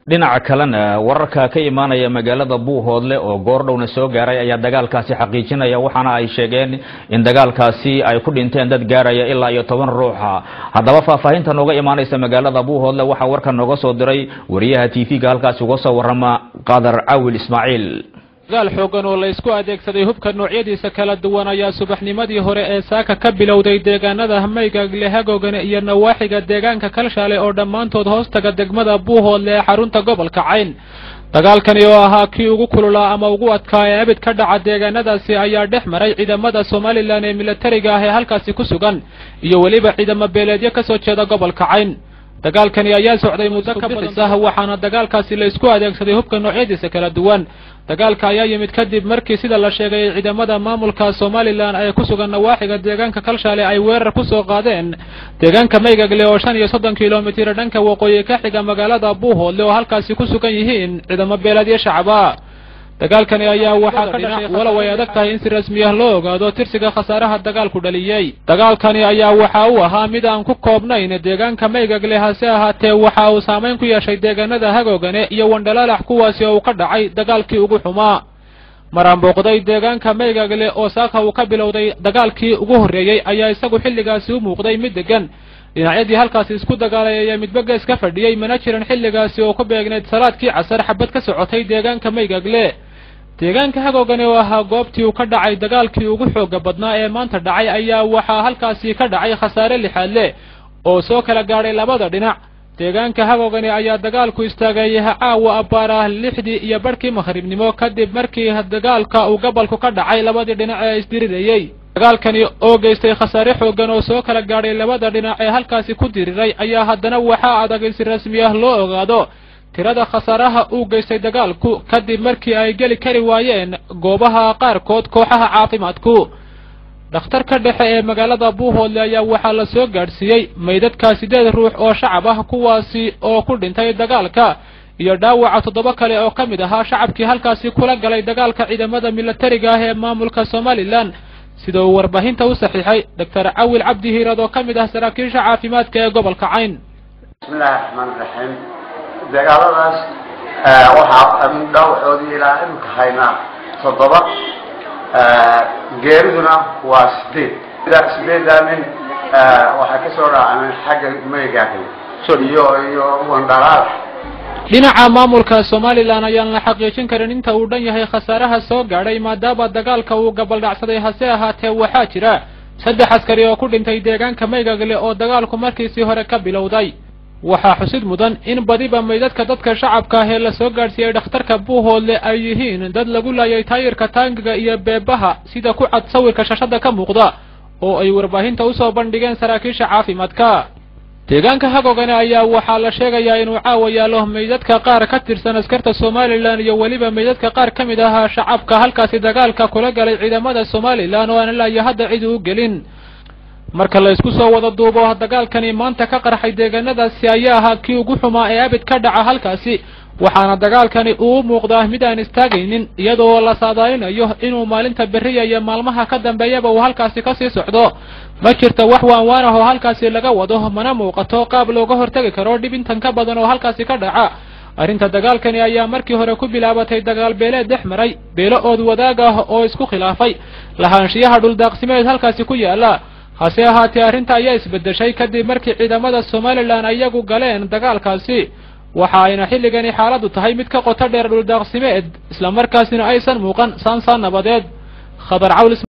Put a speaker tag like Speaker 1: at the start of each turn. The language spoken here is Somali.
Speaker 1: Dhinaca kalena wararka ka imaanaya magaalada Buuhoodle oo goordhowna soo gaaray ayaa dagaalkaasi xaqiijinaya, waxaana ay sheegeen in dagaalkaasi ay ku dhinteen dad gaaraya ilaa iyo 10 ruuxa. Haddaba faahfaahinta nooga imaanaysa magaalada Buuhoodle waxaa warka nooga soo diray wariyaha TV-ga halkaasi uga soo warrama, Qadar Cawil Ismaaciil.
Speaker 2: Dagaal xoogan oo la isku adeegsaday hubka noocyadiisa kala duwan ayaa subaxnimadii hore ee saaka ka bilowday deegaanada Maygagle, Hagoogane iyo nawaaxiga deegaanka Kalshaale oo dhammaantood hoostaga degmada Buuhoodle ee xarunta gobolka Cayn. Dagaalkani oo ahaa kii ugu kululaa ama ugu adkaa ee abid ka dhaca deegaanadaasi ayaa dhex maray ciidamada Somalilan ee milatariga ah ee halkaasi ku sugan iyo weliba ciidamo beeleedyo ka soo jeeda gobolka Cayn. Dagaalkani ayaa socday muddo ka badan, waxaana dagaalkaasi la isku adeegsaday hubka noocyadiisa kala duwan. Dagaalka ayaa yimid kadib markii, sida la sheegay, ciidamada maamulka Somalilan ee ku sugan nawaaxiga deegaanka Kalshaale ay weerar ku soo qaadeen deegaanka Maygagle oo 35 kilomitir dhanka waqooyi ka xiga magaalada Buuhoodle, oo halkaasi ku sugan yihiin ciidamo beeleedyo shacaba. Dagaalkani ayaa waxaa ka dhashay, walow ay adag tahay in si rasmi ah loo ogaado tirsiga khasaaraha dagaalku dhaliyey. Dagaalkani ayaa waxa uu ahaa mid aan ku koobnayn deegaanka Maygagle, hase ahaatee waxa uu saamayn ku yeeshay deegaanada Hagoogane iyo Wandhalaalax, kuwaasi oo uu ka dhacay dagaalkii ugu xumaa. Maraan booqday deegaanka Maygagle oo saaka uu ka bilowday dagaalkii ugu horreeyey ayaa isagu xilligaasi u muuqday mid degan. Dhinacyadii halkaasi isku dagaalay ayaa midba gees ka fadhiyey, mana jiran xilligaasi oo ku beegnayd salaadkii casar xabad ka socotay deegaanka Maygagle. Deegaanka Hagoogane oo ahaa goobtii uu ka dhacay dagaalkii ugu xooga badnaa ee maanta dhacay ayaa waxaa halkaasi ka dhacay khasaare lixaad leh oo soo kala gaadhay labada dhinac. Deegaanka Hagoogane ayaa dagaalku istaagay caawa abbaarah 6:30 makhribnimo, kadib markii dagaalka uu gobolku ka dhacay labadii dhinac ee isdirirayey. Dagaalkani oo geystay khasaare xooggan oo soo kala gaadhay labada dhinac ee halkaasi ku diriray ayaa haddana waxaa adag in si rasmi ah loo ogaado tirada khasaaraha uu geystay dagaalku, kadib markii ay geli kari waayeen goobaha qaarkood kooxaha caafimaadku. Dhakhtarka dhexe ee magaalada Buuhoodle ayaa waxaa la soo gaadhsiiyey maydadka 8 ruux oo shacab ah, kuwaasi oo ku dhintay dagaalka, iyo dhaawaca 7 kale oo ka mid ahaa shacabkii halkaasi kula galay dagaalka ciidamada milatariga ah ee maamulka Somalilan, sida uu warbaahinta u saxiixay Doctor Cawil Cabdi Hiirad oo ka mid ah saraakiisha caafimaadka ee gobolka Cayn.
Speaker 3: Bismillahi raxmaan raxiim. Dagaaladaas waxaa dhaawacoodii ilaa imika haynaa 7, geeriduna waa 8. 8-daa nin waxay ka soo dhaacmeen xagga Maygagle iyo Wandhalaal.
Speaker 2: Dhinaca maamulka Somalilan ayaan la xaqiijin karin inta uu dhan yahay khasaaraha soo gaadhay, maadaama dagaalka uu gabaldhacsaday. Hase ahaatee waxaa jira 3 askari oo ku dhintay deegaanka Maygagle oo dagaalku markiisii hore ka bilowday. Waxaa xusid mudan in badiba maydadka dadka shacabka ah ee la soo gaadhsiiyey dhakhtarka Buuhoodle ay yihiin dad lagu laayay taayirka taangiga iyo beebaha, sida ku cad sawirka shashada ka muuqda oo ay warbaahinta usoo bandhigeen saraakiisha caafimaadka. Deegaanka Hagoogane ayaa waxaa la sheegayaa inuu caawa yaallo maydadka qaar ka tirsan askarta Somalilan iyo weliba maydadka qaar ka mid ahaa shacabka halkaasi dagaalka kula galay ciidamada Somalilan oo aan ilaa iyo hadda cid u gelin. Marka la isku soo wada duubo, dagaalkani maanta ka qarxay deegaanadaasi ayaa ahaa kii ugu xumaa ee abid ka dhaca halkaasi, waxaana dagaalkani uu u muuqdaa mid aan istaagaynin, iyadoo la saadaalinayo inuu maalinta berriya iyo maalmaha ka dambeeyaba uu halkaasi kasii socdo. Ma jirto wax waanwaan ah oo halkaasi laga wado, mana muuqato qaab looga hortegi karo dhib intan ka badan oo halkaasi ka dhaca. Arrinta dagaalkani ayaa markii hore ku bilaabatay dagaal beeleed dhex maray beelo ood wadaag ah oo isku khilaafay lahaanshiyaha dhuldaaqsimeed halkaasi ku yaala. Hase ahaatee arrinta ayaa isbeddeshay kadib markii ciidamada Somalilan iyagu galeen dagaalkaasi, waxa ayna xilligani xaaladdu tahay mid ka qoto dheer dhuldaaqsimeed, islamarkaasina aysan muuqan saansaan nabadeed. Khadar Cawl.